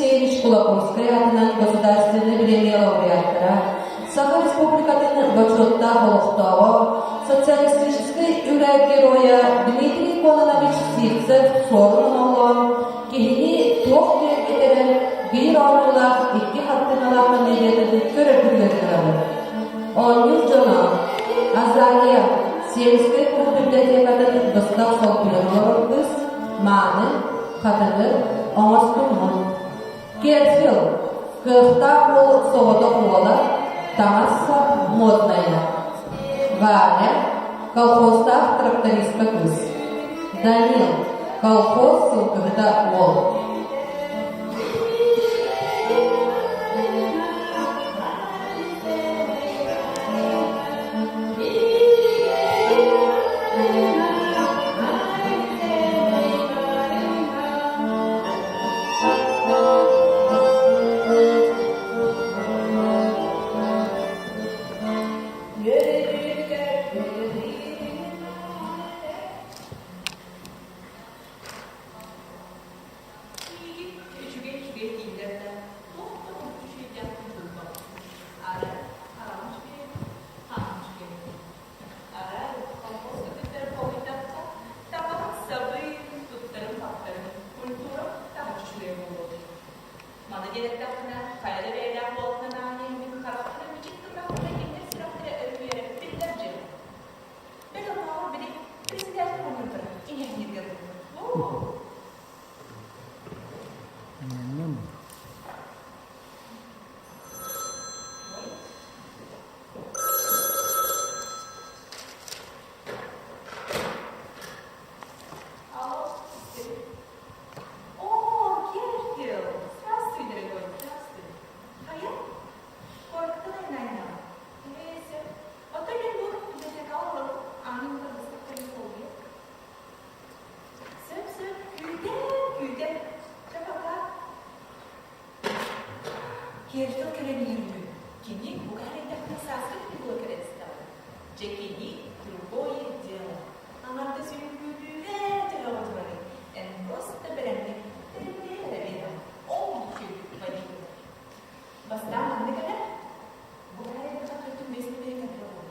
Елисеевич Кулаковскай аатынан государственнай бириэмийэ лауреаттара, Саха Республикатын бочуоттаах олохтооҕо, социалистическай үлэ геройа Дмитрий Кононович Сивцев суорун омоллоон, киһини туох киэргэтэрэ биир оонньуулаах икки хартыыналаах комедиятын көрөргүтүгэр ыҥырабыт. Оонньуур дьоно Азалия сельскэй кулууп библиотекатын быстах солбуйан олорор кыыс, мааны, хатыҥыр, оҥостуммут. Керфил, кыахтаах уол соҕотох уола, таҥас-сап модная. Ваня, колхозтаах трактористка кыыс. Данил, колхоз сылгыһыта уол. Миигин үчүгэй-үчүгэй дииллэр да, туох да урут үчүгэйдээх булбаппын. Арай хараҕым үчүгэй, хаһан үчүгэй. Арай колхоз кытыттарын холуйдахха, таҥаһым сабыы, туттарым-хаптарым, культурам таһыччы үчүгэй буолуо. Маны диэн эттэхпинэ, хайа да бэйэлээх буолтан аанньа мин харахпынан мичик гыннахпына кинилэр сүрэхтэрэ өрүһүйэрэ биллэр дьыала. Бэл оннооҕор били председатель оҥордоро иҥэһинниргэ дылы. Оо! Алло, О, Керкел! Здравствуй, дорогой, здравствуй. Хайа? Куораттан айаннаан. Ээ, Оттон мин бу библиотекаҕа олоробун, аанын кытта быстах буолуо. Сөп-сөп, күүтэн, күүтэн. Чэ, пока. Керфил кэлэн иһэр үһү. Кини бука эрдэхпинэ сааскы күнү була кэлэн истэҕэ. Дьэ кини другое дело. Аҥардас үҥкүүлүүрэ төһөҕө турарый? Эн просто бэлэмҥэ тэриллиэ эрэ биэрэҕин. Ол үчүгэй водитель. Бастаан манна кэлэр. Бу эрдэххэ төрдүн миэстэ бэйэ буолар.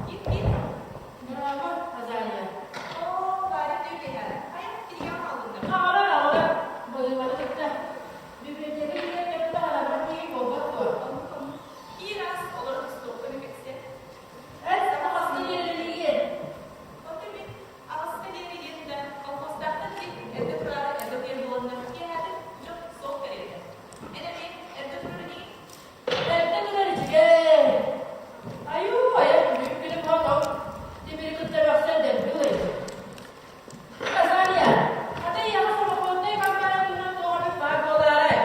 Ким-ким? Браво, Азалия. Оо, Варя түйкэһэ. Хайа, кинигэҕэ хааллыҥ Хаалар, аҕалар. Быһыылары кытта. Библиотека киирэн кэппэ хараммат киһи буолбат дуо? Оннук-оннук. Киир аас, олорон остуолга кэпсэ. Эн саҥа хаска диэри Оттон мин аҕыска диэри диэн да, колхозтаахтар дии, эрдэ тураары эрдэ утуйар буоланнар киэһээтин дьон суох кэриэтэ. Эн эмиэ эрдэ турар инигин? Эрдэ турар үчүгэй. Айуу, айа, бүгүн күнүм хотон. Тимири кытта бөхсөн дэлби ылайдым. Азалия, ата ийэҕэ самоходнай камера туһунан туох эмит баар буолаарай?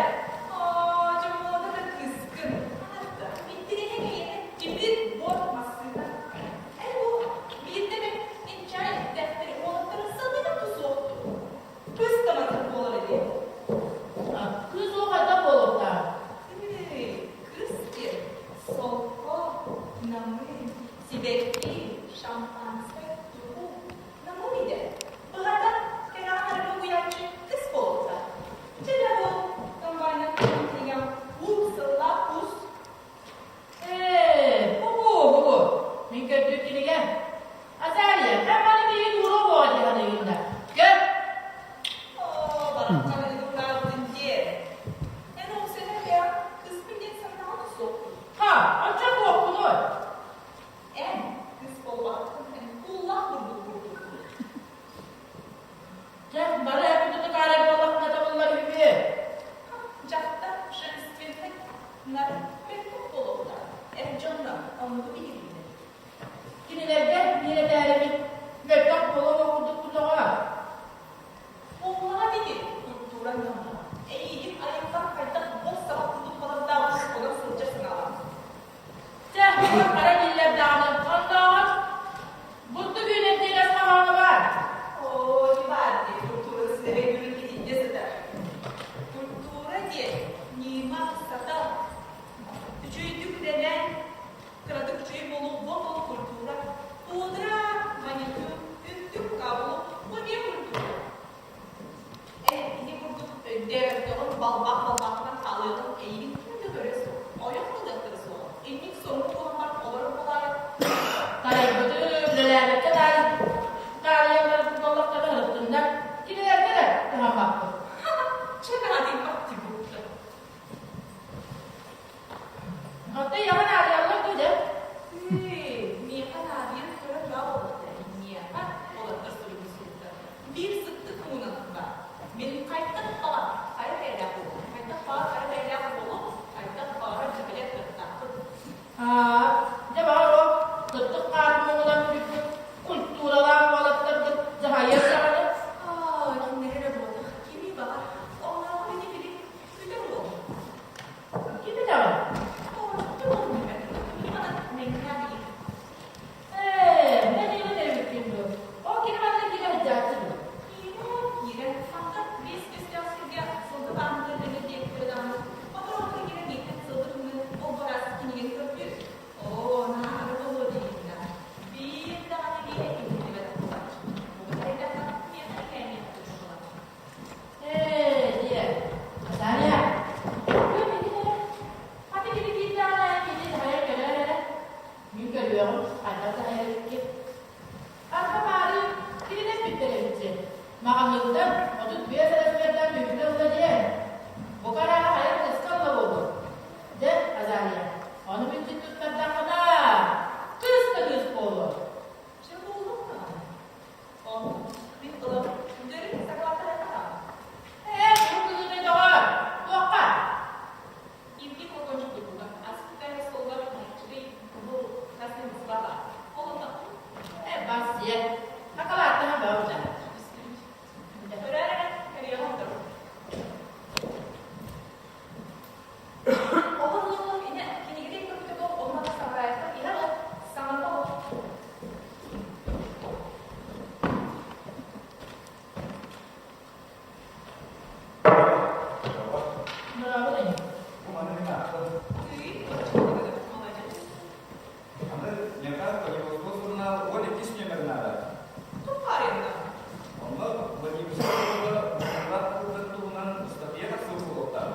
Оо, дьомуота да кыыскын. Аната, интириэһэ кэйиэхэ тимир буор массыына. Эн бу биирдэ мин инчэҕэй эттэхтэр уолаттарын саныыр да суохтук. Кыыс да маннык буолар этиэ. Кыыс уол хайдах буолуохтаах? Кыыс диэн солко, намыын, сибэкки, шампанскай, тугу, намыын идэ. Быһата, кэрэҕэ арыгы угуйааччы кыс буолуохтаах. Дьэ да бу комбайнан кинигэм уу сыллаах ус. Ээ, бу бу, мин көрдүүр кинигэм. Азалия, эн маны миигин уура буоҕа дии саныыгын да. Көр! Оо, барахсан ыгымнаабытын диэ. Эн ол сэнэ бэйэҕин кыыспын диэн санааҕын суохпун. Ха, оччо туохпунуй? Эн кыыс буолбаккын, эн куллаах курдук курдуккун. Дьэ, бары эппит тутукаарай буоллаххына табыллар үһү. Дьахтар женственнай нар мөлтөх буолуохтаах. Эр дьонно оннугу биһирииллэр. Кинилэргэ биэрэтээрибит мөлтөх буолуо курдук кутаҕа. Буоллаҕа дии культура дьоно. Эйиигин айылҕа хайдах бос саҕа курдук балардаах онон сылдьар санаалаах. Чэ, хара дииллэр даҕаны, оннооҕор бутту үүнэр диэн өс хоһооно баар. Оо, баар дии, культура сиэрэй бүрүн итиннэ сытар. Культура диэн ньыма, сатал. Үчүгэйдик үлэлээн, кыратык үчүгэй буолуох. көрүөҕүм хайдах дьаһайар эбиккин. Арба баары кинини эппиттэр эбит диэн. Маҕаһыынтан 35 размердаах түүпүлэ ылла диэн. Бу карааҕа хайа кыска ылла буолуо. Дьэ, Азалия, ону мүлдьү туттардаххына, кыыс да кыыс буолуо. Чэ буолуох даҕаны. Ону мин ылабын. Дөрүн сакалаатаһа Ээ, бу кыһыытай доҕор, туохха? Икки кокончик курдуга. Аспытая столга чугай бу красный буква Ол онно. Ээ, бас сиэ. Сакалааттаһан бөҕө Көрөр эрэ, кэриэҕэ онтору. Оҕо буолуох иһэ кинигэтин көрбүтэ буол, онно сабараайка иһэр ол саҥата ол. Браво ини. Бу маны мин аахтым. Тыый, оччоҕо молодец. Аны Лена Владивосток сурунаал 12 нүөмэрин ааҕар. Туох Онно Владимирскай куоракка муҥурлаах кыыллар туһунан ыстатыйа тахсыбыт буолуохтаах.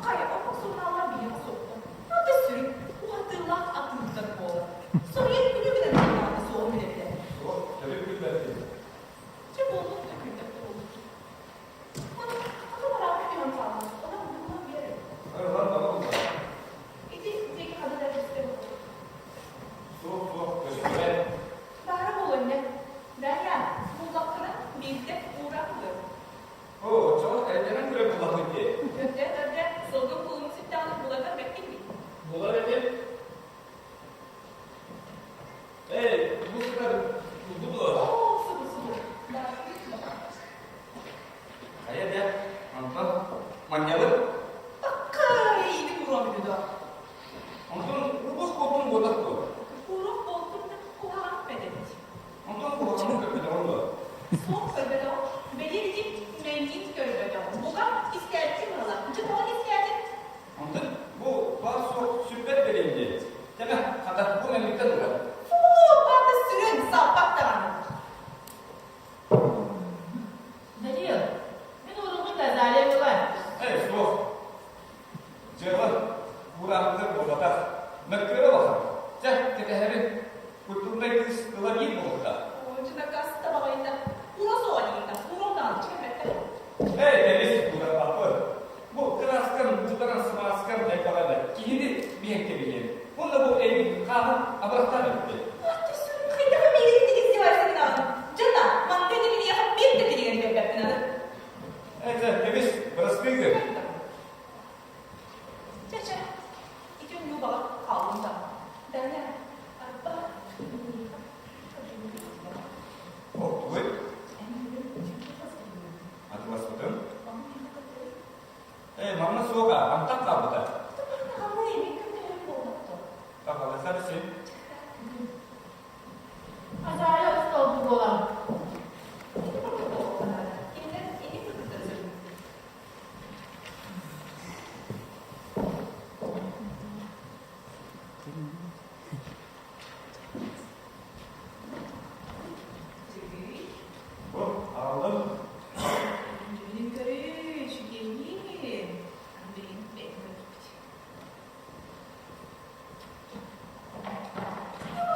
Хайа, омук сурунааллар биһиэхэ суохтар. Аты сүрүн, уһатыылаах атыырдар буолар. Соруйан күнү гынан буоллаҕына суоҕун билэбитэ. Суох, төрүт билбэппин. Чэ буоллун да күннэр да буоллун. Аны, аты бараабыт түһэн хаалла. Онон булан биэрэр. Ылан баҕа булла. Ити диэки ханна да көстөр буолуо. Суох, суох, көстүбэт. Баара буолуо иннэ. Дарья, буллаххына биирдэ уураах ылыам. Оо, оччоҕо эрдэнэн көрөр буоллахпыт дии. Өрдө, өрдө, сылгым кулун сүттэҕинэ була көрбөккүн дии. Булар этим. Эй, бу сытар булду дуо? Оо, субу, субу. Хайа дэ, онтон манньабыт. Таккай, иди куром үдү Онтон урбус буолтун буотах дуо? Курук буолтун да куһаҕан бэдэбит. Онтон куһаҕаны көрбөтөҕүм дуо? Суох көрбөтөҕүм. Били ити мэйгин көрбөтөҕүм. Бука истээччи быһыла. Дьэ тоҕо истээтин? Онтон бу баар суох сүппэт бэлиэм дии. Тэмэ, хата, бу мэнниктэн ылар. Фу, баата сүрүн, саппат даҕаны. Данил, мин уругун да Азалия булар. Эй, суох. Дьыала уураахпытыгар буолбатах. Мөккүөрэ улахан. Чэ, кэтэһэбин. Культурнай кыыс тыла биир буолбута. Дьынакаста баҕайыта. Ура суоҕа диигин да, уруом даҕаны чэппэттэр. Эй, кэбис, уураппаппын. Бу кырааскам, бутаран сыбааскам элбэҕэ бэрт. Киһини биһэн кэбиһиэм. Уонна бу эйигин хааһын абырахтаан эбиппин. Хайдах миигин издевайся гынаҕын? Дьана, манна киниэхэ биир да кинигэни биэрбэппин аны. Эй, чэ, кэбис, бырастыы гын. Чэ-чэ, ити ньуубаҕа хааллым да. Даня, арба, Ол тугуй? Атыласпытым. Ээ, манна суоҕа, антах хаалбыта. Таҕаласар син. Азалия остуолбу буолан. Бу, аҕаллым.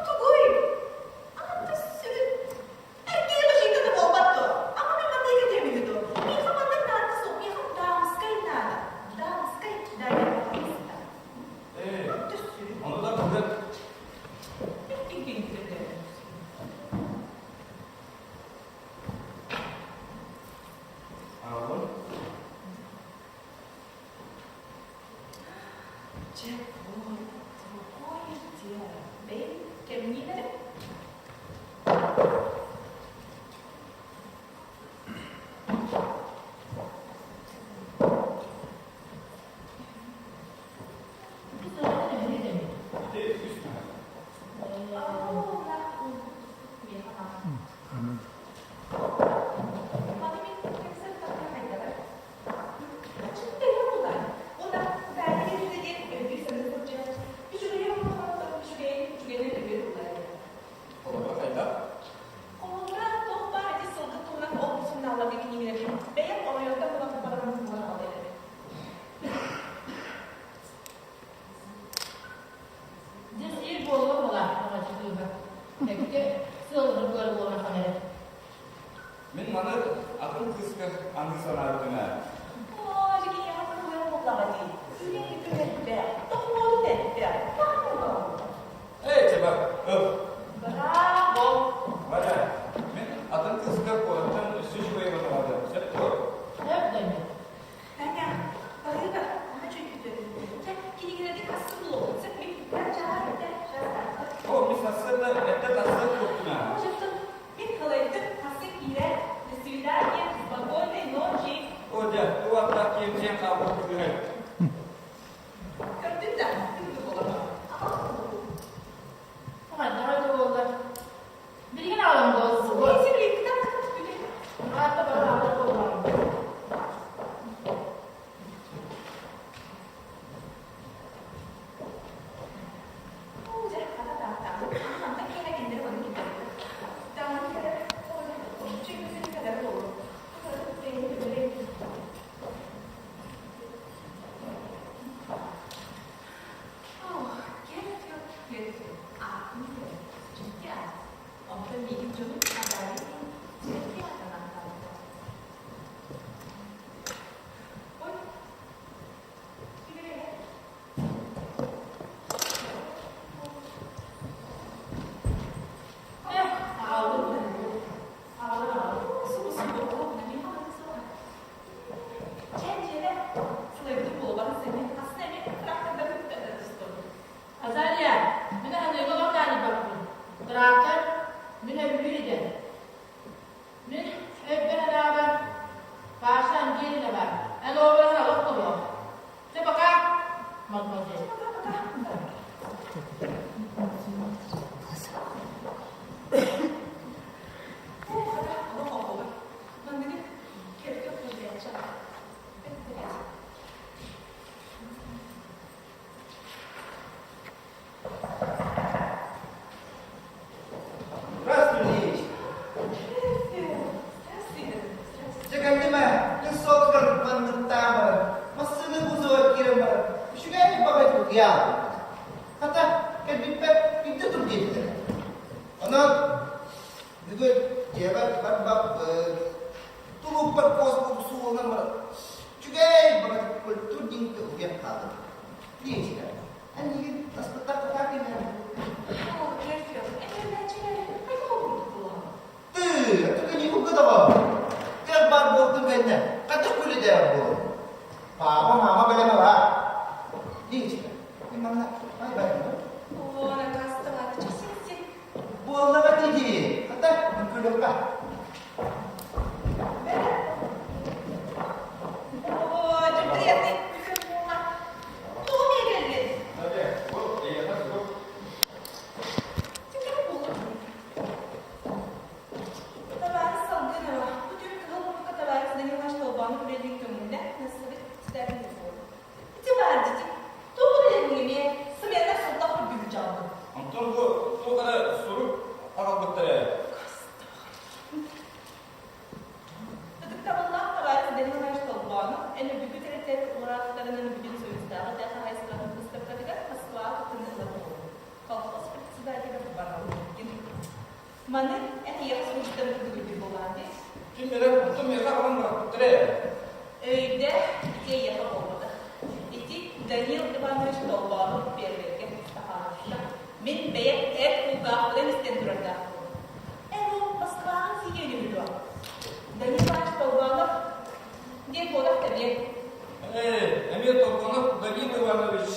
Тугуй? Ата сүрүн Эркини башыйката буолбат дуо? Ама мен манна кэтиэмиһи дуо? Миэхэ маннык наада суох, миэхэ дамскай наада. Дамскай Дарья Павловна. Ээ, ону да кылгат. Аҕаллым. Дьэ, ой, другое дело. Бэй, кэмниин эрэ. Ити үс мөһө. маны атын кыыска аныы санаабытым ээ. Оо, дьэ киниэхэ кыһыйан буоллаҕа дии. Үлэни көһөрбөх, дохуотун элбэх, таһымын Эй, чаба, ыл. Браво! Валя, мин атын кыыска куораттан өссө үчүгэй ылаҕа сөп дуо? Сөп дэнэр. Таня, баһыыба, наһаа үчүгэй Чэ, кинигэлэргэ хассы булуохпут сөп мин О, мин сарсыарда эрдэ тахсар курдуна. Может, мин халайдым, хассы киирэр. До свидания, спокойной ночи. О, дьэ, туох киэмсиэн хаалбыт кыыһай. Көрдүн да, күндү буолар. Хайдаҕай да буоллар. Билигин аҕалан буолсубут. Аата бары аҕалар буоллаҕым. Онтон миигин дьонум Азария диэн сибэкки аатынан ааттаабыттар. Ой, Эх, аҕалбыт аҕалар аҕалбыт. Азалия, мин аныгы олох таанньыппаппын. Тыраахтар мин өйүүр идэм. Мин өйбөр анаабар Паша Андреевна бар. Эн образ олох туруох. Все, пока, мадемуазель. Здравствуй, Ильич. Дьэ кэллим ээ, мин суолугар манныктаан баран, массыына кузовар киирэн баран, үчүгэй баҕайы утуйаалбыт. Хата, кэлбиппэр илдьэ тур диэбиттэрэ. Онон бүгүн дьиэбэр барбаппын. Тулуппар куоспут суолунан баран, үчүгэй баҕайы культурненько утуйан хааллым. Лечка, эн миигин таспыттар кимэр? Ты, это не угадала. Көр бар буолтун кэннэ, хата күлүдээх буолун. Папа, мама бэлэмэ бар. Лечка, ты манна бай бай Буоллаҕа дии, хата күлүөххэ. Табаарыс салгын ама, бу түүн кыһыл муннукка табаарыс Данилович Толбоонов үлэлиир көҥүллээх нассыбыт председатель буолуо. Ити баар дьити, туох үлэлиҥ эмиэ, сымыйаннар сылтах үрдүгү дьаалдым. Онтон бу туох эрэ сурук аҕалбыттар ээ. Ытыктабыллаах табаарыс Данил Иванович Толбоонов эн үрдүкү тэрилтэлэр уораахтарынан бүтүн Союзтааҕы тыа хаһаайыстыбатын быыстапкатыгар Москваҕа кыттыыны ылар буолбут. Колхоз председателэ Баралыкин. Маны эн ийэҕэ суруйбуттарын курдук өйдүүр буоллаҕын дии. Ким эрэ онтон миэхэ аҕалан бырахпыттар ээ. Өйдө, ити эйиэхэ буолбатах. Ити Данил Иванович Толбоонов первэйгэ таһаарбыта. Мин бэйэм эр кулгаахпынан истэн турардаахпын. Эн ол Москваҕа тиийэн үһү дуо? Данил Иванович Толбоонов диэн буолах да диэн. Ээ, эмиэ Толбоонов Данил Иванович.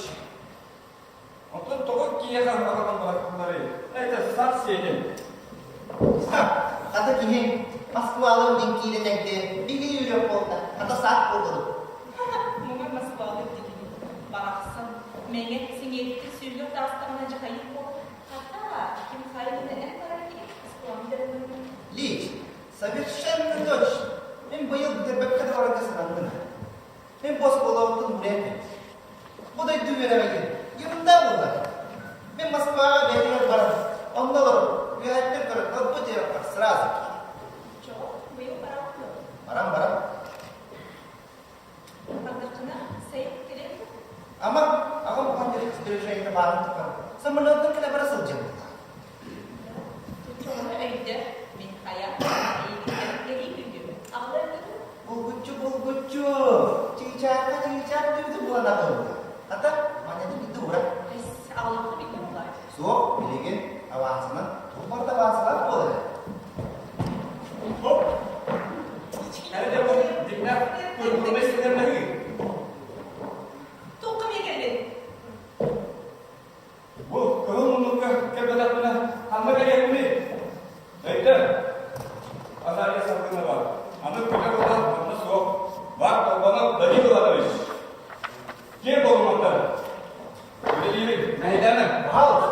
Онтон тоҕо киһиэхэ аҕалан бырахтыларый? Это сах сиэтин. Хата киһи Москвалым диэн киирэн эрдэ били үрэх буолла, хата саат буоллун. Муҥар Москвалым дикини. Барахсан, мэҥэ сиҥиэтик сүүрүөх таастаҕына дьахайыы буол. Хата, ким хайын эн барар киһи Москваны дэрэнэн. Лич, совершенно точно. Мин быйыл бүтэрбэккэ да барарга сананным. Мин босс буолуохтун билэбин. Бу дойду үөрэҕигин ерунда буоллар. Мин Москваҕа бэйэтигэр баран, онно олорон, үөһэттэн көрөн ылбыт үөрэхпэр сразу. Чоҕо, быйыл бараҕын дуо? Баран баран. Бардаххына, сайын кэлиэҥ дуо? Ама, аҕам уһун сбережение баарын тухары самолеттан кэлэ бара сылдьабын. Чоҕону өйдө, мин хайа, эйигиттэн кэлии күндү. Авансанан, туох барыта авансалаах буолар ээ. Хоп! Эрэ бу дьиҥнээх культурнай сыһыаннаһыы. Туохха эмиэ кэллин? Бу кыһыл муннукка кэлбэтэхпинэ ханна кэлиэхпиний? Өйдөө! Азария Саргынова, аны күлэ-күлэ манна суох. Бар Толбонов Давид Иванович. Киэр буолумматтар. Үлэлиибин, мэһэйдээмэҥ. Пожалуйста.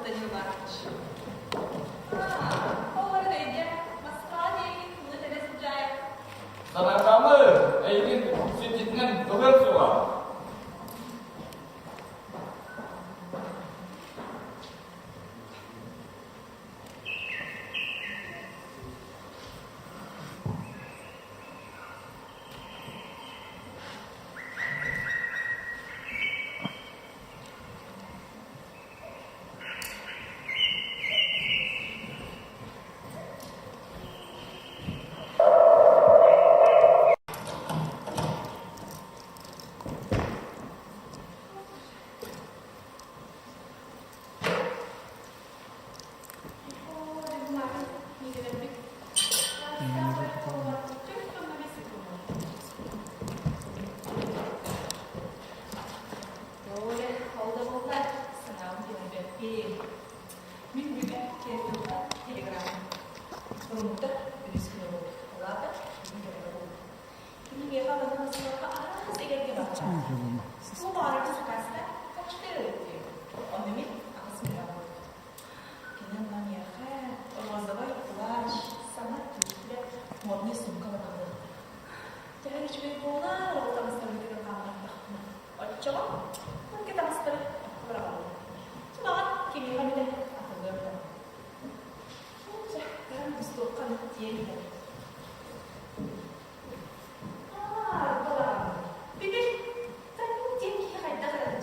Данил Иванович. А, ол эрэн өйдөө, Москва диэки куна тэлэ сылдьаайа. Санаатаамы, эйигин сирдьитинэн ылыам суоҕа. Мин бүгүн Киэргэлгэ телеграмма Румута үһүс күнэ буолбут. Ол аата бүгүн кэлэрэ буолбут. Кини миэхэ манна Москваҕа араас эгэлгэ баҕалаах. Бу баҕарабын сакааста почта диэн. Онно мин аҕыс мөлөөх буолбут. Кини онно миэхэ розовай плащ, саҥа түүтүлэ модный сумка ылан Төһө үчүгэй буолар, ол таҥастарбытыгар хааллардахпына. Оччоҕо мынка таҥастары быраҕаллар. Чымаҕар кимиэхэ эмитэ атыллыам да. Чэ, кыһын бустуохха тиийэн иһэр. Аа, балаҕан. Били, Танюк диэн киһи хайдах эрэ.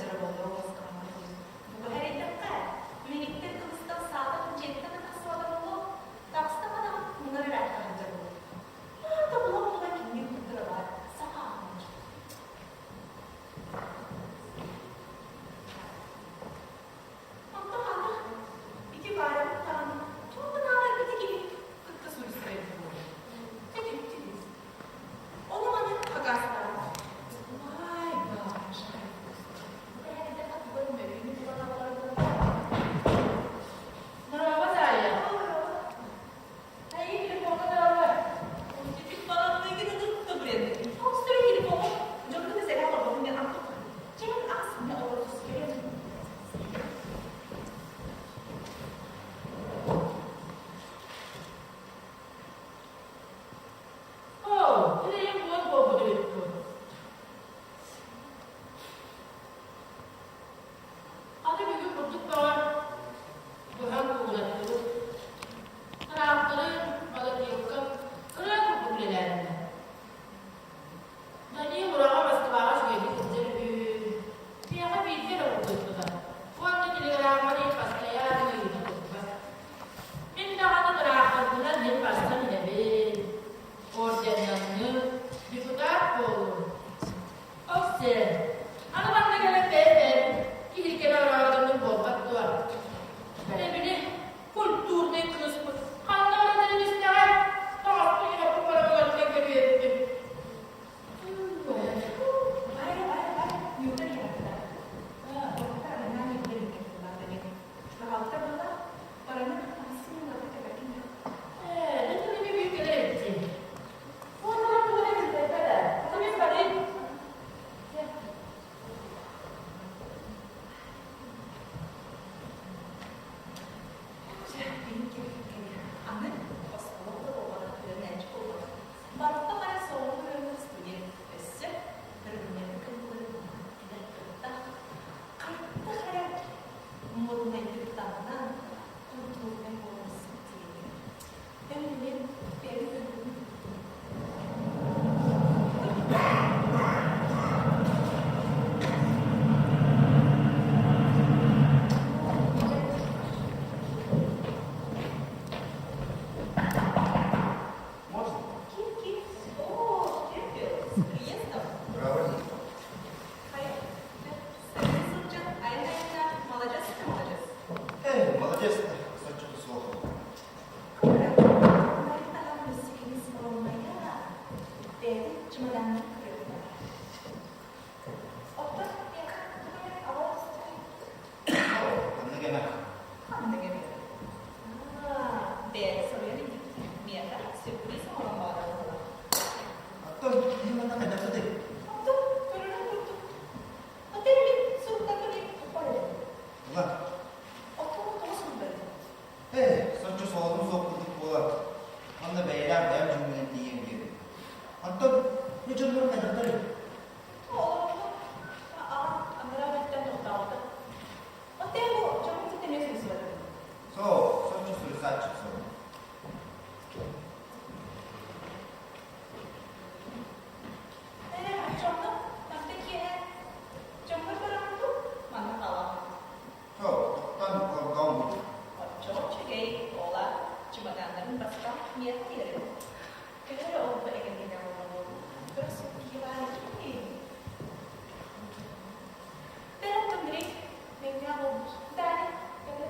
кэмэ. Ханнык эмиэ? Аа, бэйэтэ суруйан илдьибит. Миэхэ сюрприз оҥорон баҕарар буолар. Оттон киһи манна хайдахпытый? Оттон көрөрүн курдук. Оттон мин суруктарбын туппар этим. Ыла. Оттон тоҕо суруйбатым? Ээ, соччо солотум суох курдук буолар. Онно бэйэлээх бэйэм дьүҥмүнэн тиийэн биэрдим. Оттон бу дьоннорум хайдахтарый? Олорбут аҕам анараа өттүттэн тохтообута. Оттон бу дьоммут кытта эмиэ суруйсубатым. Суох, соччо суруйсааччы суох. Ээ, оччоҕуна манна киэһэ дьоммор бараммын дуу? Манна хаалаҕын. Суох, тохтоон олордоҕум буолуо. Оччоҕо үчүгэй, ола, чымадааннарын бастаан миэхэ биэрэр. Төһө эрэ олбу эгэлгэнэ буолла кыра суох киһи баар этии. Бэрт Андрей, мэҥнээх буолбут. Далее, кэлэ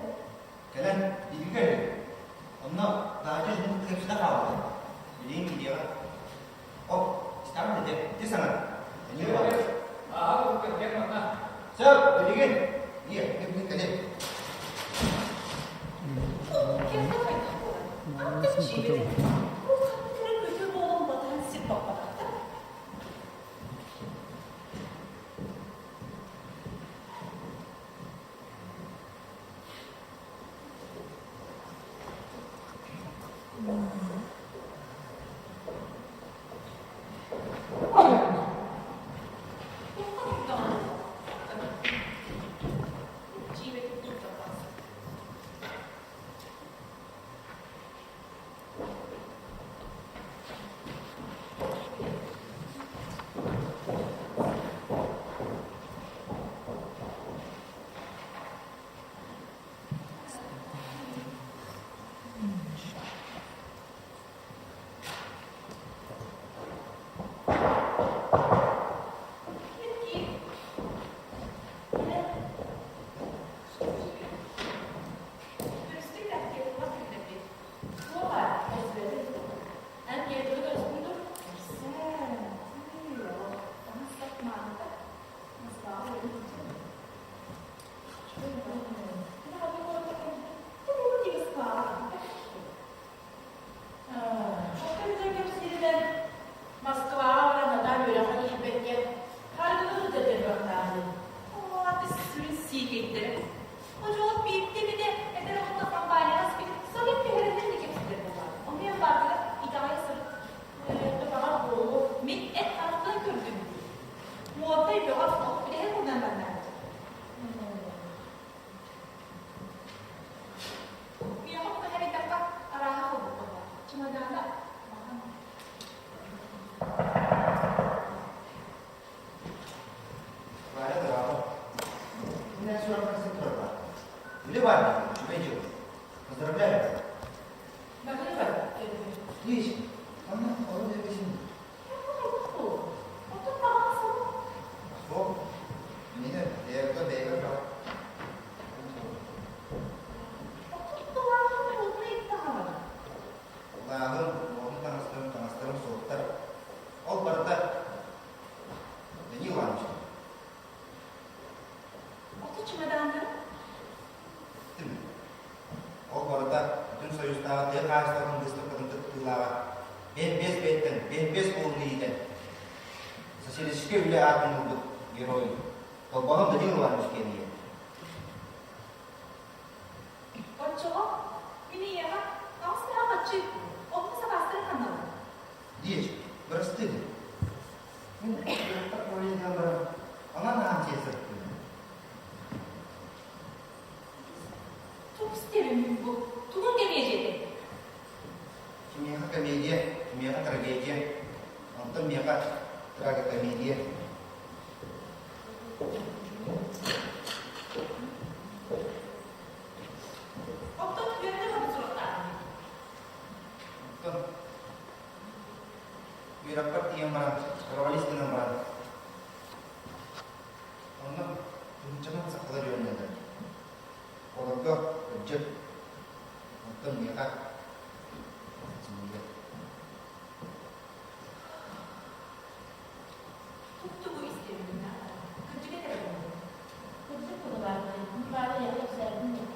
Кэлэн, биһиги кэллим. Онно таһырдьа дьону кытта кэпсэтэ хаалбыта. Билигин киириэҕэ. О, истэҕин да ити саҥа. Эмиэ баар. Ааһа кэргэн манна. Сөп, билигин. Ийэ, бүгүн кэлин. Кэргэн хайдах буолар? Антах дьиибэ. Бу ханнык эрэ көтөр буолан батыһан сир баппатахтар. Дьиибэтик курдаппас. Москваҕа баран натаа үөрэххэ киирбэккэ харгыны сылдьар дьарыктаахпын. Оо, сүрүн сиикэйдэрэ. Одьолот биирдэ эмитэ эдэр оҕото компанияҕа спит совет түһэринэн да кэпсэтэр буоллаҕа. Онуйан баардыгар итэҕэйэ сырыт. Баҕар буолуо. Мин эт харахтан көрдүм. Муордай бөҕөх олох билэһэ курдан барда. Миэхэ бу кэһэритэххэ арааһа холбук буолла. Чымадаана бахан. Варя дорога. Меня все равно турар. Или Ваня, үчүгэй дьыл. Поздравляю. Баһыыба. Лично. Анна, ону дебесин. Оттон баҕа суох. Суох. Мine, бэйэҕэ бэйэҕэ баар. Оттон тулааһын уотуна иттаҕаҕын. Улааһын, уотун таҥастарым, таҥастарым суохтар. Ол барыта Данил Иванович. Ото чемоданнары? Ол барыта бүтүн Союзтааҕы тыа хаһаайыстыбатын быыстапкатын кыттыылааҕа бэс бэйэттэн бэс буолун иитэн социалистическай үлэ аатын ылбыт герой Толбонов Данил Иванович киэнигэ. Оччоҕо мин ийэҕэ аҕыс таһаҕаччы онно сабаастары ханналар. Диэч, бырастыы. Мин баран, онон аан дьиэ сырыттым. Тук истэрим бу. Тугун кэмиэдьийэтэ? Кимиэхэ комедия, кимиэхэ трагедия, онтон миэхэ трагокомедия. Оттон үөрдэ хабы суруктаатым. Оттон үөрэхпэр тиийэн баран, провалист гынан баран, онно тыһыынчанан сахалар үөрэнэллэр. Олорго кырдьык, оттон миэхэ сымыйа. Тук-тугу истэбин, кырдьык этэр буолуо. Кырдьык быһылаах, баары яха кэпсээбитин.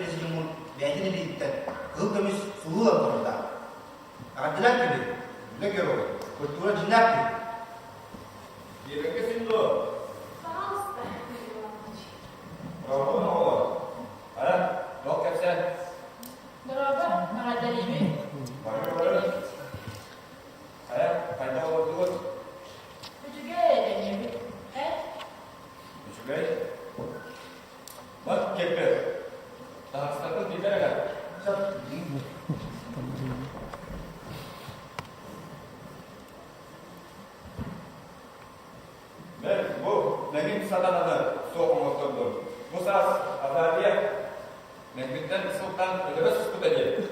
президиумун бэйэтин илиититтэн кыһыл көмүс сулуу ылан турардаах. Эҕэрдэлээх киһи, үлэ геройа, культура дьиҥнээх киһи. Биэбэккэ син дуо? Пожалуйста, Юрий Иванович. Браво, оҕолор. Ара, туох кэпсээн? Дорообо, эҕэрдэлиибин. Бары бары. Хайа, хайдах олордугут? Үчүгэй этэниэбит. Эн? Үчүгэй. Бат кеппер. Таһастарбын киллэр эрэ. Сөп. Бэл, бу нэгин сатананы суох оҥоттордум. Бу саас Азалия Мэгмиттэн сылтаан өлөрө сыспыта диэн.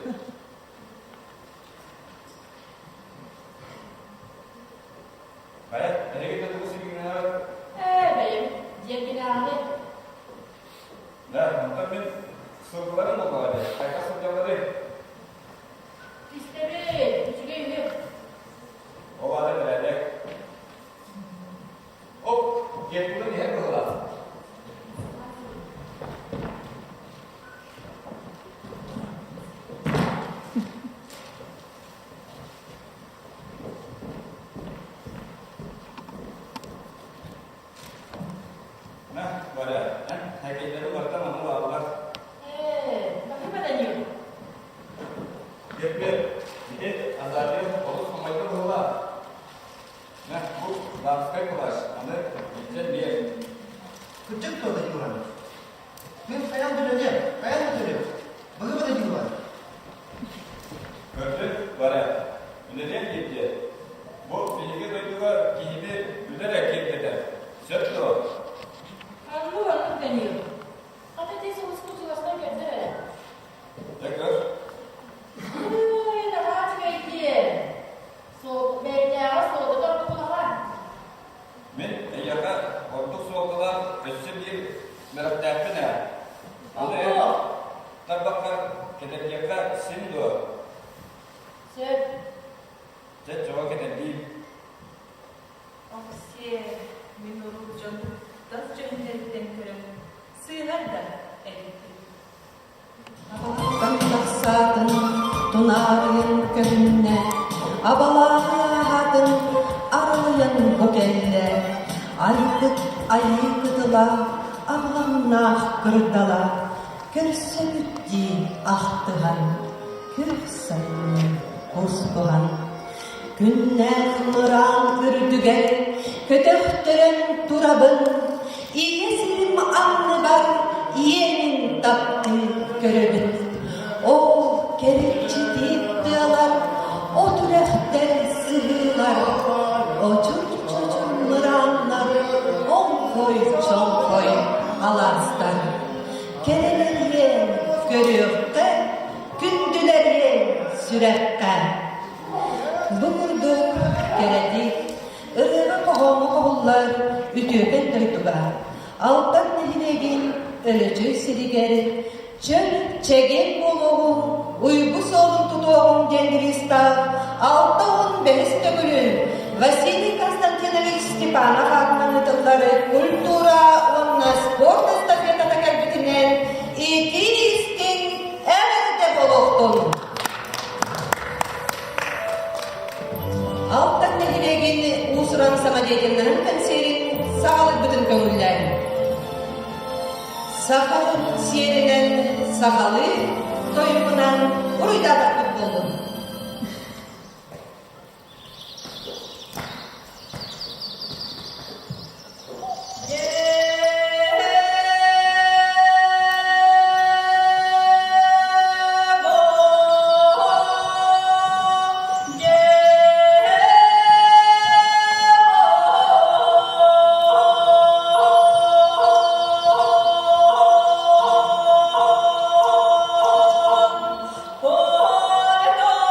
Хайа, эһиги да тугу сибигинэһэҕит? Ээ, бэйэбит дьиэргинээҕини. Да, онтон мин сылгыларым буоллаҕа дии. Хайдах сылдьалларый? Истэбит, үчүгэй үһү. Ол аата бэрээдэк. Оп, диэт иһэр быһыылаах. На, Валя, эн хоккейдары барыта манна бааллар. Ээ, баһыыба Данил. Диэппи, ити Азария олус хомойдо быһыылаах. На, бу дамскай плащ, аны илдьэн биэр. Кырдьык дуо, Данил Иванович? Мин хайаан да үлэлиэм, хайаан да төлүөм. Баһыыба Данил Иванович. Көрдүк, Варя, үлэлиэм диэбитэ. Бу биһиги дойдуга киһини үлэ эрэ киэргэтэр. Сөп дуо? Оннук оннук Данил. Хата ити сулускун чугастан көрдөр эрэ. Дьэ көр. Ой, наһаа үчүгэйдиэн. Суол, бэйэтээҕи суолга ордук улахан. Мин эйиэхэ ордук суолталаах өссө биир мөрэхтээхпин ээ. Аны эн тарбаххар кэтэрдиэххэ син дуо? Сөп. Дьэ, чоҕо кэтэрдиим. Оксиэ, мин урут дьону тас дьүһүннэриттэн көрөн сыыһар да эбиппин. Абалаттан тахсаатын, тунаарыйан көһүннэ, абалааһы ааһаатын, аралыйан бу кэллэ. Айгыт айыы кытыла, абылаҥнаах кырдала, көрсөбүт дии ахтыһан, күөх сайынын кустуһан. Күннээх мыраан үрдүгэр көтөхтөрөн турабын, Ийэ сирим анныбар иэнин таптыы көрөбүн. Ол кэриччитиик тыалар, от үрэхтэр сыһыылар, очур-чочур мырааннар, оҥхой-чоҥхой алаастар. Кэрэлэриэн көрүөххэ, күндүлэриэн сүрэххэ. Бу курдук кэрэтик, ырыаҕа-хоһооҥҥо хоһуллар үтүөкэн дойдуга Алтан нэһилиэгин Өлөчөй сиригэр чөл чэгиэн буолуоҕуҥ, уйгу суолун тутуоҕуҥ диэн девизтаах 65-ис төгүлүн Василий Константинович Степанов аатынан ыытыллар культура уонна спорт эстафетата кэлбитинэн итии-истиҥ эҕэрдэ буолуохтун! Алтан нэһилиэгин уус-уран самодеятельноһын кэнсиэрин саҕалыырбытын көҥүллээн. Саха сиэринэн сахалыы тойугунан уруйдаатахпыт буоллун. Oh,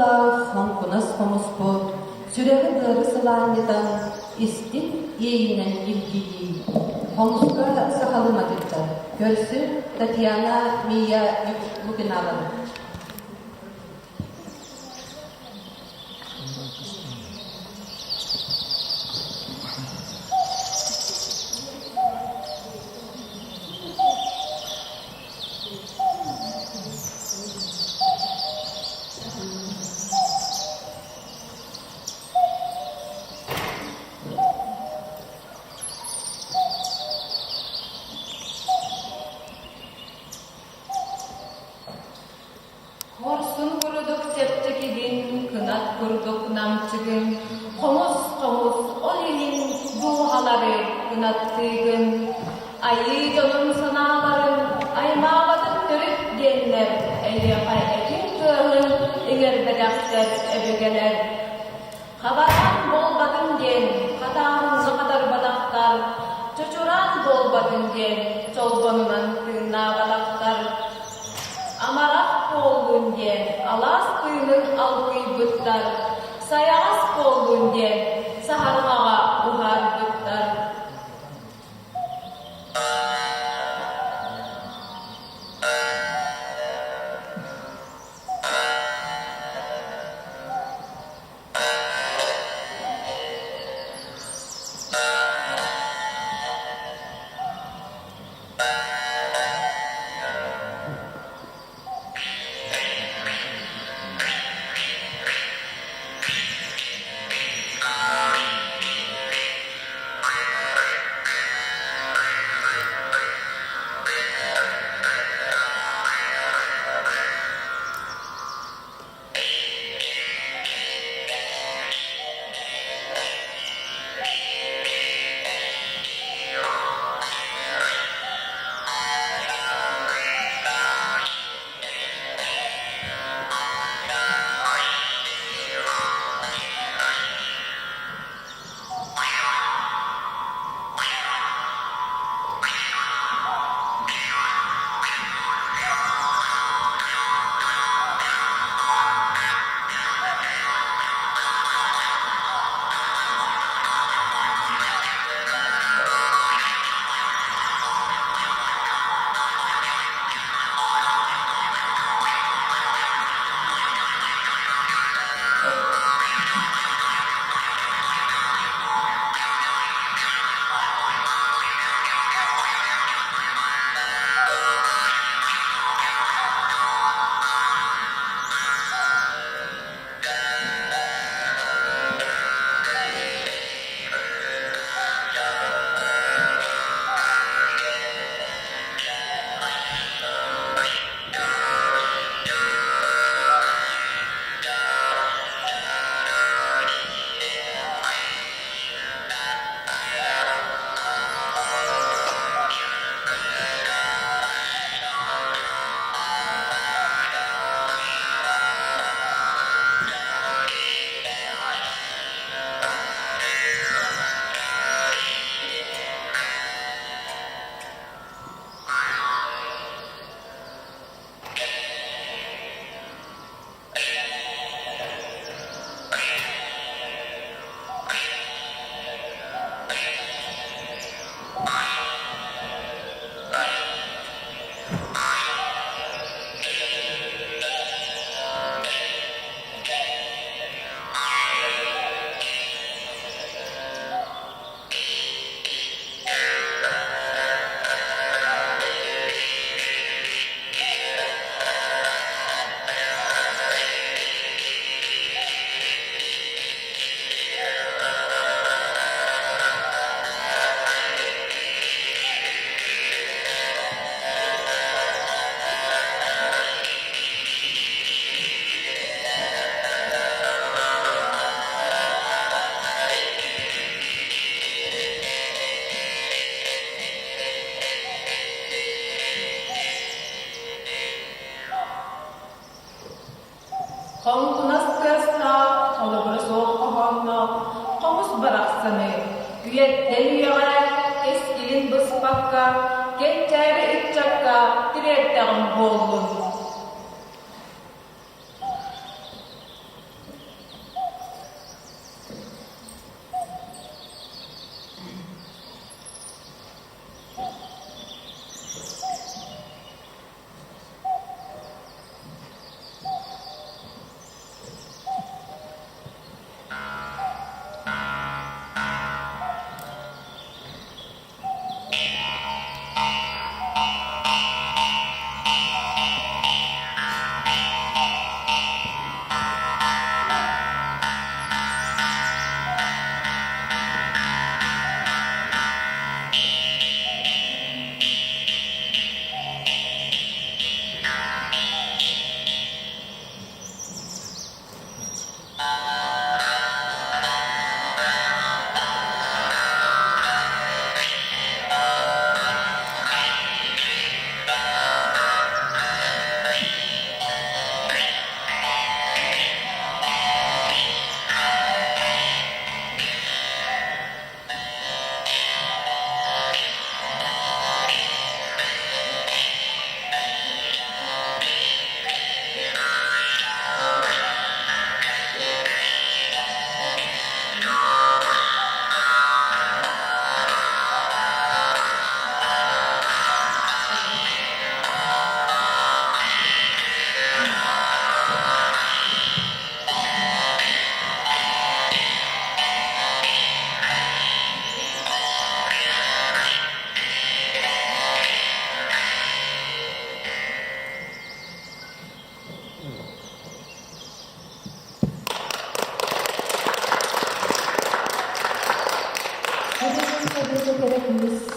тыаллаах хоҥкунас хомуспут сүрэҕи-быары сылаанньытан истиҥ иэйиинэн илгийии. Хомуска сахалыы матыыптар. Көрсү Татьяна Мия Лукиналары. Хорсун курдук чэпчэкигин, кынат курдук намчыгын, хомус-хомус ол иһин дууһалары кынаттыыгын. Айыы дьонун санааларын аймаабатын төрүт диэннэр эйиэхэ этиҥ кыаҕын иҥэрбэтэхтэр өбүгэлэр. Хабараан буолбатын диэн хатааһыҥҥа хатарбатахтар, чочураан буолбатын диэн чолбонунан тыыннаабатахтар. Амарах буоллун диэн алаас тыынын алгыйбыттар, сайаҕас буоллун диэн саһарҕаҕа уһаарбыттар.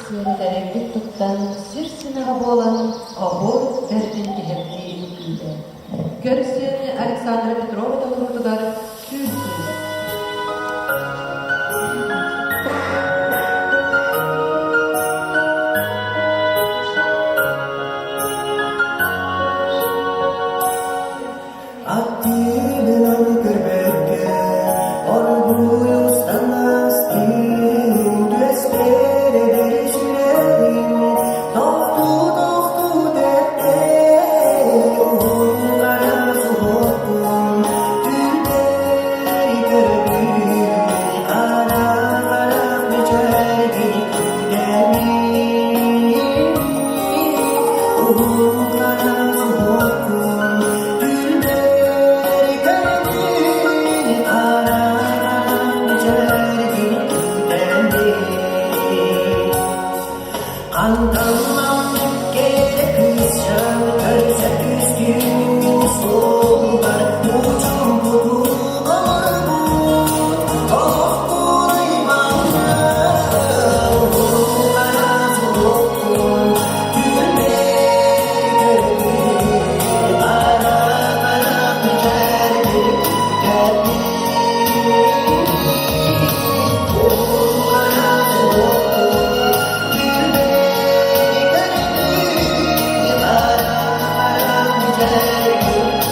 Сиэрэ дэлэйдик туттан, сир симэҕэ буолан, оһуор бэрдин киһиргии үҥкүүтэ. Көрсүөн Александра Петрова толоруутугар түүл кыыс. Аттыынан көрбөккө, оргууй устан астыын, түөспэр эдэр сүрэҕим, тохтуу-тохтуу тэптэр, уһун хара суһуохпун, түүннэри көрбүт, хара-хара мичээргин күүтэбин. Уһун хара суһуохпун, түүннэри көрбүт, хара-хара мичээргин күүтэбин. Хантан кэрэ кыысчаан көрсө түстүм суолбар мучумпуту олорбут олохпун аймаҕа уһугара суохпун түүннэри көрбүт хара-хара мичээргин күүтэбин уһугара суохпун түүннэри көрбүт хара-хара мичээргин күүтэбин.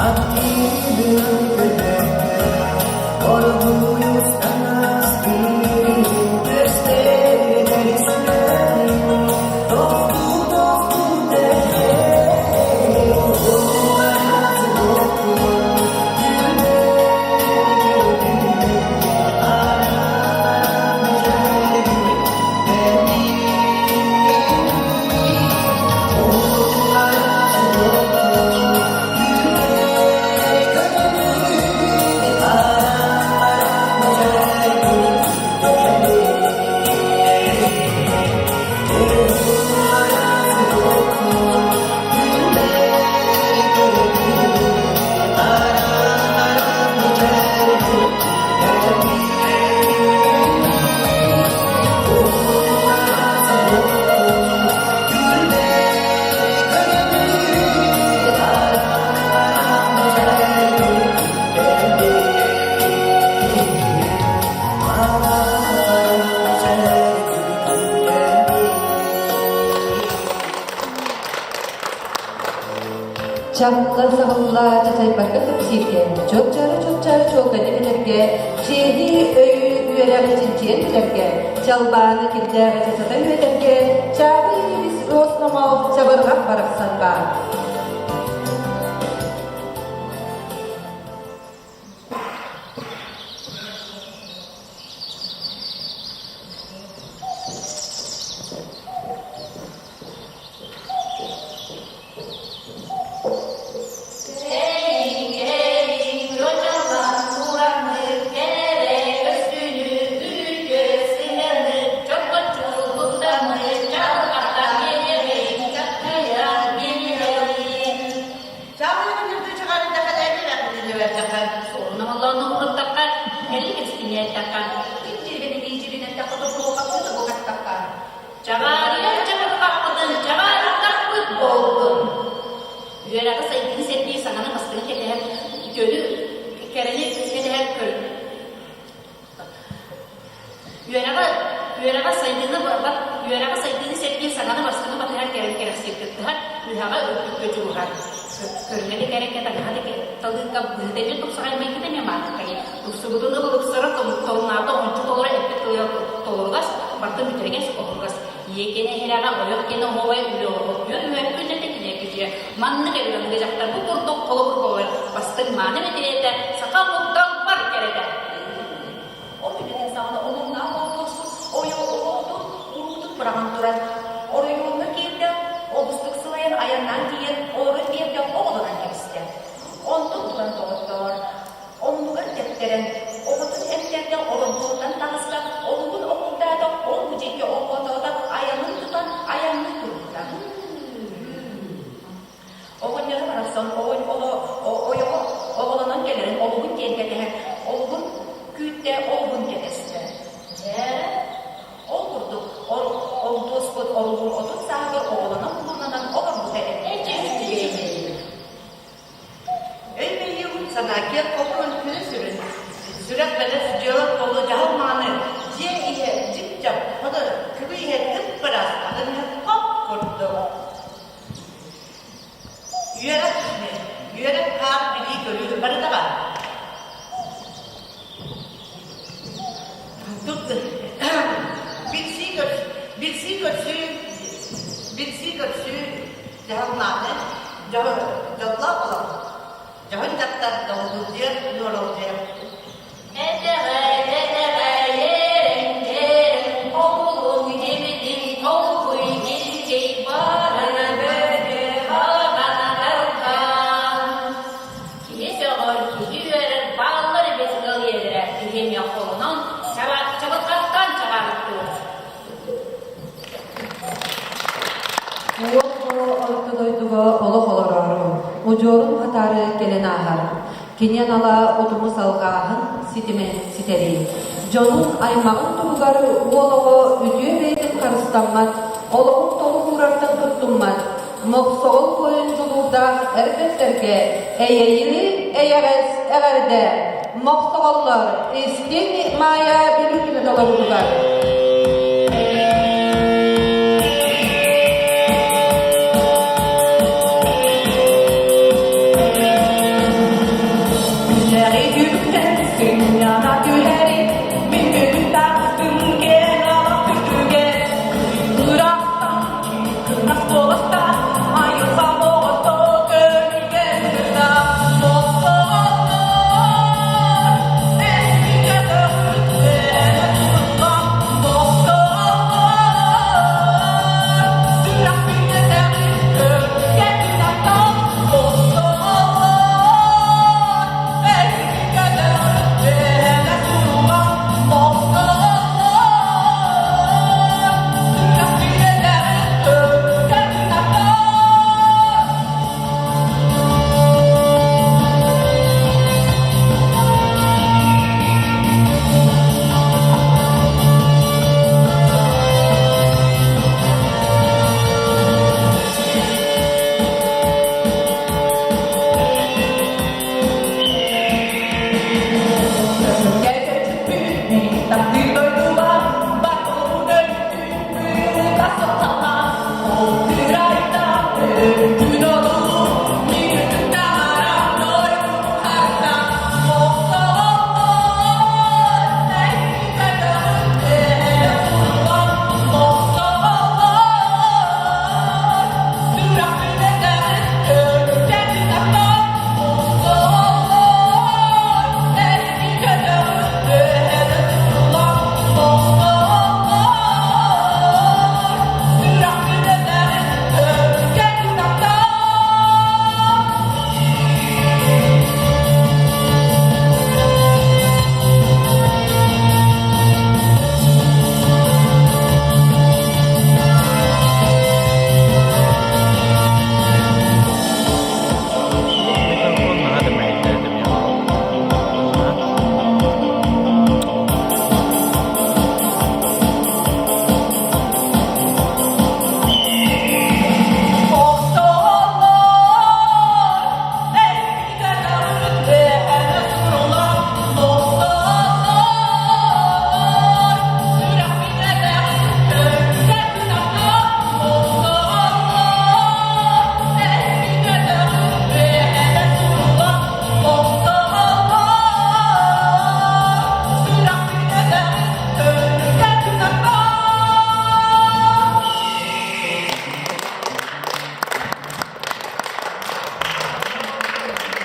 Аттыынан көрбөккө, оргууй устан астыын, көстөр сүрэҕим, тохтуу-тохтуу тэптэр, уһугара суохпун, түүннэри көрдүм, хара-хара мичээргин күүтэбин. Уһугара суохпун, түүннэри көрдүм, хара-хара мичээргин күүтэбин. Уһугара суохпун, түүннэри көрдүм, хара-хара мичээргин күүтэбин. Уһугара суохпун, түүннэри көрдүм, хара-хара мичээргин күүтэбин. Хара-хара мичээргин күүтэбин. Чалла-саҕылла чачайбакка кэпсииргэ, чопчары-чопчары чуолкайдык этэргэ, чиэһи өйү үөрэҕи чинчийэн билэргэ, чалбааны кирдээҕи чачата үөтэргэ, чааҕы илис уос номоох чабырҕах барахсан баар. Чаҕаарыйар чабырҕахпытын чаҕаарыттахпыт буоллун. Үөрэҕи сайдыыны сэргии саҥаны бастыҥы кэтэһэр үтүөнү кэрэни кэтэһэр көр Үөрэҕи үөрэҕи сайдыыны үөрэҕи сайдыыны сэргиир саҥаны бастыҥы батыһар кэрэни кэрэхсиир кыттыһар үһэҕэ үрдүккэ дьулуһар. Көрүҥэ кэрэкэ таҥаһа талыыка быһыта эмиэ тупсаҕай майгыта эмиэ мааныккай. Тупсубутун ылыксара торумнаата ончу толоро эппит тылыгар толоругас, бартын бүтэригэс оһуругас. Ийэ киэнэ иһирэҕэ ойох киэнэ оһуобай үлэ оһуобуйа үһүөн күннэтэ кинигэ күдьүйэ. Маннык эбилэҥҥэ дьахтар бу курдук холобур буолар бастыҥ мааны мэтириэтэ саха омуктан бар кэрэтэ. Ол түгэнин саҕана омуннаах оҕотуорсу ойоҕотун уруутун быраҕан туран. киллэрэн, оҕотун эмтэрдэ олоҥхоттон таҕыста, олугун омурдаата, ол бу диэки оллоотоото, айанын тутан айанныы турбута. Оҕонньоро барахсан ойоҕо оҕолонон кэлэрин олугун диэн кэтэһэ, олугун күүттэ, олугун кэтэстэ. Дьэ, ол курдук олдуоспут олугун отут сааһыгар оҕолонон-улуунанан олорбута эбит. Өй-мэйиим санаакыат холкун күнү сүрүн, сүрэх-бэлэс дьыала-куолу дьаһал мааны, дьиэ иһэ дьип-дьап, хоно күбү иһэ кып-ыраас, атын иһэ хоп курдук. Үөрэх, үөрэх хаар билии-көрүү барыта баар. Билсии-көрсүү, билсии-көрсүү дьаһалнааны дьоллоох олох, дьоһун дьахтар долгуйдуйар, нуоралдьыйар. Этэҕэй, этэҕэй, эрэҥ-дьэрэҥ, хомулуҥ дьимитин толкуй илдьэй барана бөргө хаҕана далхан. Киһи сөҕөр, киһи үөрэр, бааллар эбит ыал ийэлэрэ киһиэмиэ холонон, чабырҕахтаан чаҕаарыттыыр. Уол оҕо орто дойдуга олох олороору, удьуорун хатаары кэлэн ааһар. Кини анала утуму салҕааһын ситимин ситэрии. Дьонун, аймаҕын туһугар уол оҕо үтүө бэйэтин харыстаммат, олоҕун толук уурартан туттуммат, мохсоҕол буойун дьулуурдаах эр бэртэргэ эйэйили эйэҕэс эҕэрдэ! Мохсоҕоллор истиҥ Маайа Бүлүүтүнэ толоруутугар. Күннэри күктэн сынньана түһэри, мин бүгүн тахтым киэҥ алах үрдүгэр. Ыраахтан кынах буоластаах, айылҕа оҕото көмүлгэн сытар. Мохсоҕоллор, эһиги көтөхпүттэрэ тутуллан, мохсоҕоллор, сүрэхпин этэҕин өрүскэ тутан, мохсоҕоллор, эһиги көтөхпүттэрэ тутуллан, мохсоҕоллор, сүрэхпин этэҕин өрүскэ тутан.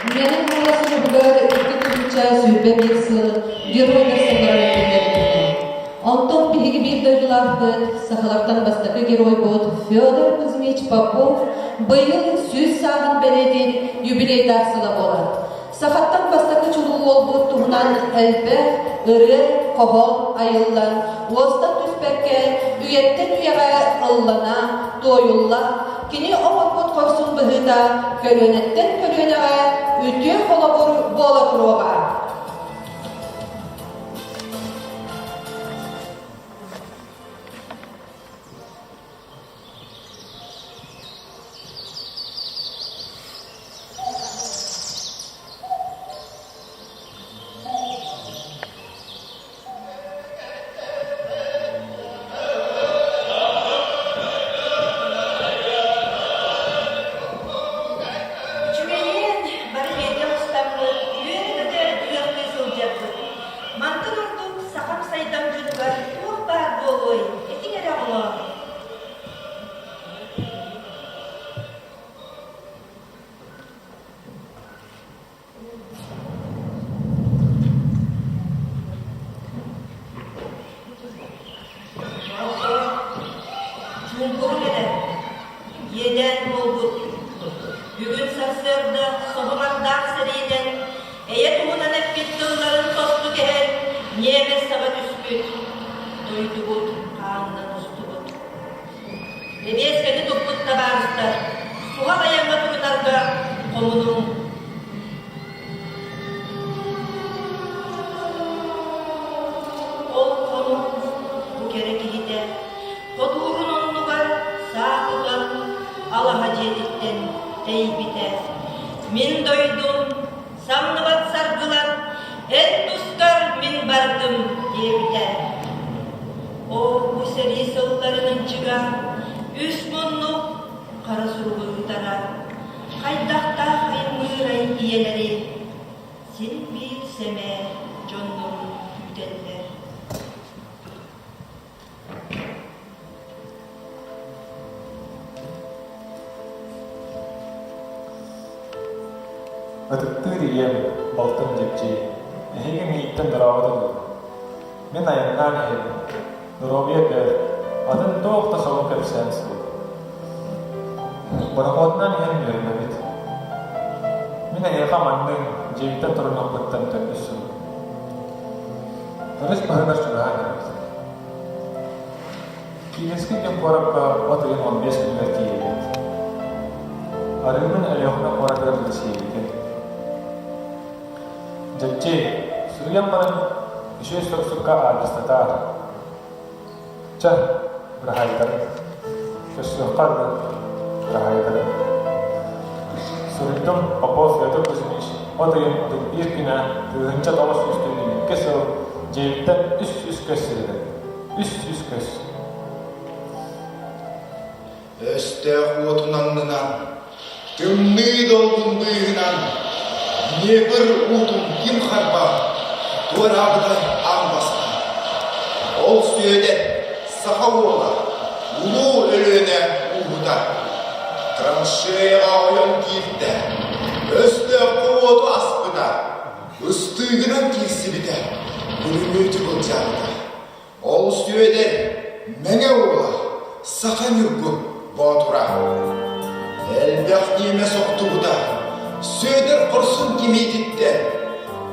Мэҥэ Хаҥалас улууһугар 2021 сыл Геройдар сыллара биллэрилиннэ. Онтон биһиги биир дойдулаахпыт, сахалартан бастакы геройбут Федор Кузьмич Попов быйыл 100 сааһын бэлиэтиир юбилейдаах сыла буолар. Сахаттан бастакы чулуу уолбут туһунан элбэх ырыа, хоһоон айыллан, уостан түспэккэ, үйэттэн үйэҕэ ыллана, туойулла, кини оҥорбут хорсун быһыыта көлүөнэттэн көлүөнэҕэ үтүө холобур буола туруоҕа. Үчүгэйиэн, бары бииргэ мустаммыт, үөрэ-көтө ыһыахтыы сылдьарбыт. Мантан ордук сахам сайдам дьонугар туох баар буолуой, этиҥ эрэ оҕолоор. Чуумпурун эрэ, иэдээн буолбут. Бүгүн сарсыарда соһумардаах сэриинэн эйэ туһунан эппит тылларын тосту кэһэн, ньиэмэс саба түспүт. Дойдубут хаанынан устубут. Бэбиэскэни туппут табаарыстар, суһал айаҥҥа турунарга хомунуҥ. Ол хонуу бу кэрэ киһитэ хотуурун оннугар саа тутан алаһа дьиэтиттэн тэйбитэ. Мин дойдум самныбат саргылар, эн тускар мин бардым диэбитэ. Оо, бу сэрии сылларын ынчыга үс муннук хара суругу ыытара, хайдахтаах аймыырай ийэлэри син биир сэмээр дьоннорун күүтэллэр. Ытыктыыр ийэм, балтым Дьэбдьиэй, эһиги миигиттэн дорообото дуу? Мин айаннаан иһэбин, доруобуйа бэрт, атын туох да солун кэпсээн суох. Борохуотунан иһэн үөрэнэбит. Мин эһиэхэ маннык дьиэбиттэн турунуохпуттан төрдүс сыл. Өрүс баһыгар чугаһаан эрэбит. Киевскэй диэн куоракка от ыйын 15 күнүгэр тиийэбит. Арыыбын Өлүөхүмэ куоратыгар билсиэбитим. Дьэбдьиэй, суруйан баран үчүгэй суруксукка аадырыстатаар. Чэ, быраһаайдарын. Көрсүөххэ дылы, быраһаайдарын. Суруйдум Попов Петр Кузьмич от ыйын 31 күнэ 1992 сыл дьиэбиттэн 300 көс сиригэр. 300 көс. Өстөөх уотун аннынан, тымныы долгун быыһынан, Днепр уутун ким харбаан, туораабыта аан бастаан. Ол Сүөдэр, саха уола, улуу Өлүөнэ ууһута. Траншеяҕа ойон киирдэ, өстөөххө уоту аспыта, ыстыыгынан киирсибитэ, пулемету былдьаабыта. Ол Сүөдэр Мэҥэ уола, саха ньургун боотура. Элбэх ньиэмэс охтубута, Сүөдэр хорсун кимиититтэн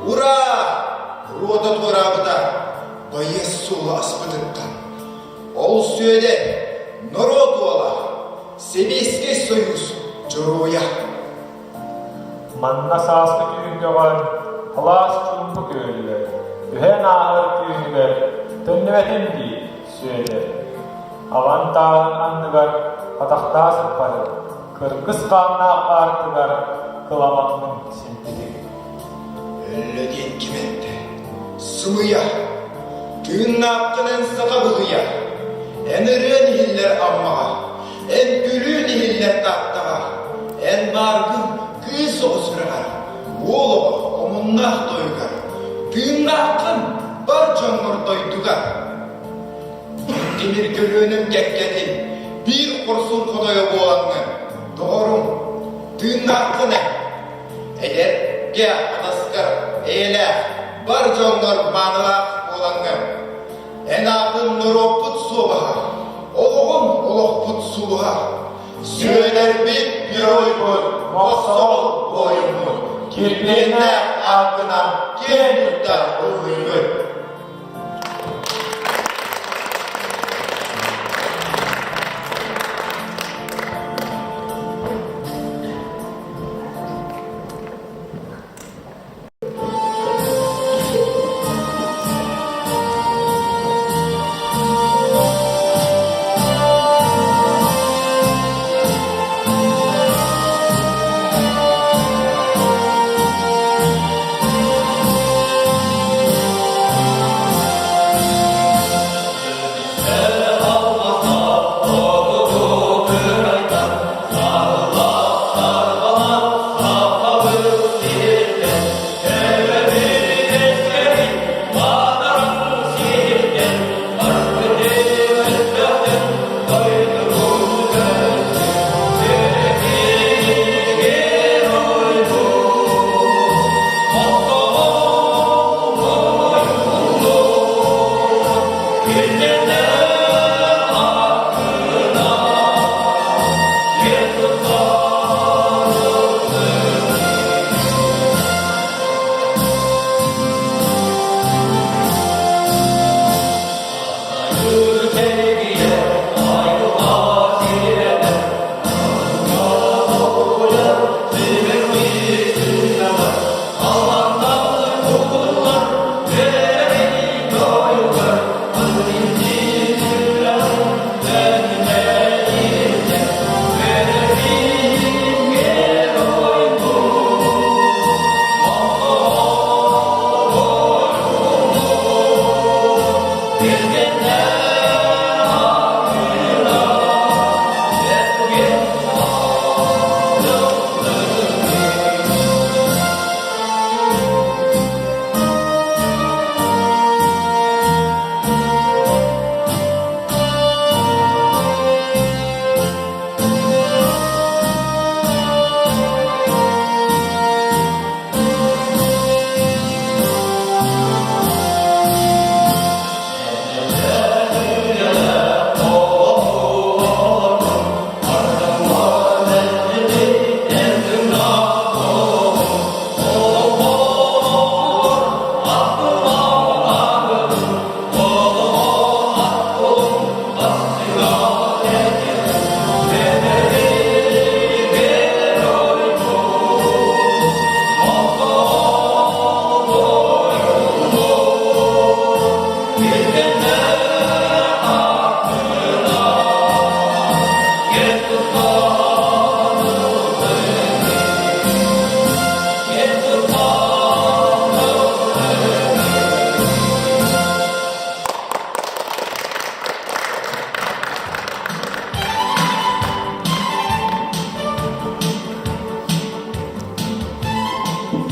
Ураа! Руота туораабыта, байыас суолу аспытыттан. Ол Сүөдэр норуот уола, Сэбиэскэй Сойуус дьоруойа. Манна сааскы түүҥҥэҕэр алаас чуумпу күөлүгэр, түһэн ааһар түүнүгэр төннүбэтим дии, Сүөдэр. Аҕан тааһын анныгар атахтаа сыппатым, кыргыс хааннаах аартыгар кыламаммын симпитим. Өллө диэн ким эттэ? Сымыйа! Тыыннааххын эн саха быһыйа! Эн ырыан иһиллэр Аммаҕа, Эн күлүүн иһиллэр Тааттаҕа, эн бааргын кыыс оҕо сүрэҕэр, уол оҕо омуннаах тойугар, тыыннааххын бар дьоҥҥор дойдугар. Тимир көлүөнэм кэккэтин биир хорсун хотойо буолаҥҥын, доҕорум, тыыннааххын эн. Эдэргэ атаскар эйэлээх, бар дьоҥҥор маанылаах буолаҥҥын, Эн аатын норуоппут суобаһа, олоҕун олохпут сулуһа. Сүөдэрбит геройбут, мохсоҕол буойуммут. Килбиэннээх ааккынан киэн тутта ыллыыбыт.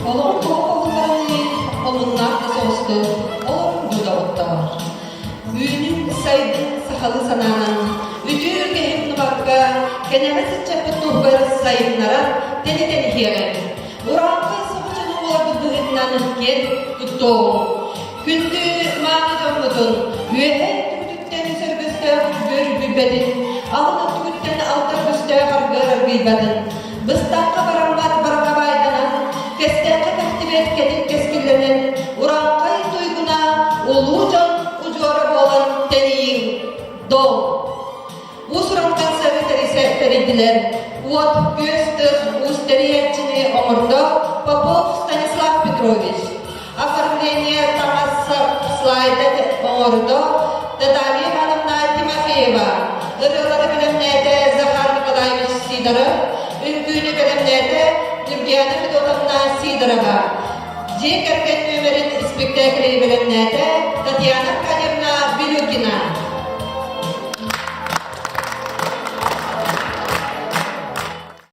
Олоҕун тоҕо хоһуллаҕыный, омуннаах да соҕустук, олорун дуу доҕоттоор. Үүнүн сайдын сахалыы санаанан, үтүө үгэһин нубакка, кэнэҕэс ыччаппыт туһугар сайыннаран, тэнитэн иһиэҕиҥ. Урааҥхай саха дьоно буоларбыт быһыытынан киэн туттуоҕуҥ. Күндү мааны дьоммутун үөһэ өттүгүтүттэн сөргөстөөх үөр үргүйбэтин, алын өттүгүттэн алтар көстөөх аргыар аргыйбатын, быстахха бараммат барҕа баайданан, кэстээххэ кэхтибэт кэтит кэскиллэнэн, урааҥхай туйгуна улуу дьон удьуора буолан тэнийиҥ, дол! Уус-уран концерты тэрийдилэр. Уот, күөс тыс, уус тэрийээччини оҥордо Попов Станислав Петрович. Оформление таҥас слайда оҥордо Наталья Ивановна Тимофеева. Ырыалары бэлэмнээтэ Захар Николаевич Сидоров. Үҥкүүнү бэлэмнээтэ Нюргияна Федотовна Сидорова. Дьиэ кэргэн нүөмэрин испиктээкили бэлэмнээтэ Татьяна Аркадьевна.